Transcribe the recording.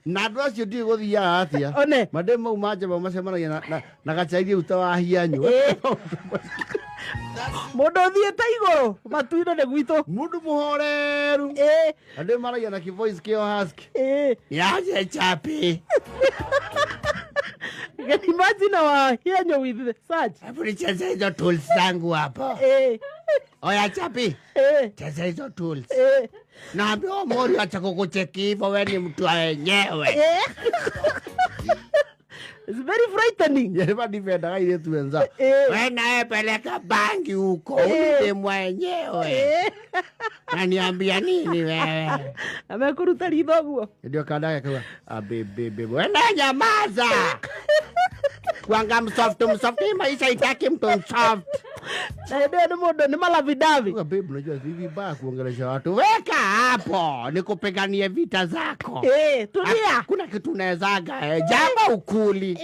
Na andũ acio ndiũĩ gũthiaga atĩa. One. Mandemu mau ma njamba macemanagia na gacai rĩu ta wa hianyũ. Mũndũ ũthiĩte igũrũ matu-inĩ nĩ gwitũ. Mũndũ mũhoreru. Andũ maragia na kĩvoice kĩo husky. Yaje chapi. Can imagine our hianyo with the search. Hebu nicheze hizo tools zangu hapo. Oya chapi. Cheza hizo tools. Naambiwa Mori acha kukucheki hivyo, we ni mtu wa wenyewe. It's very frightening. Yereba ndivyendaga airĩtu wenza. We nawe peleka bangi huko, huyu ni mwenyewe. Na niambia nini wewe? Amekuruta ritho guo. Ndio kandake kauga, abebebe. We na nyamaza. Kwanga msoft msoft, hii maisha itaki mtu msoft. Na hĩndĩ ĩyo nĩ mũndũ nĩ malavidavi. Uga, babe, unajua si vibaya kuongelesha watu. Weka hapo, nikupiganie vita zako. Tulia. Kuna kitu unawezaga, jamba ukuli.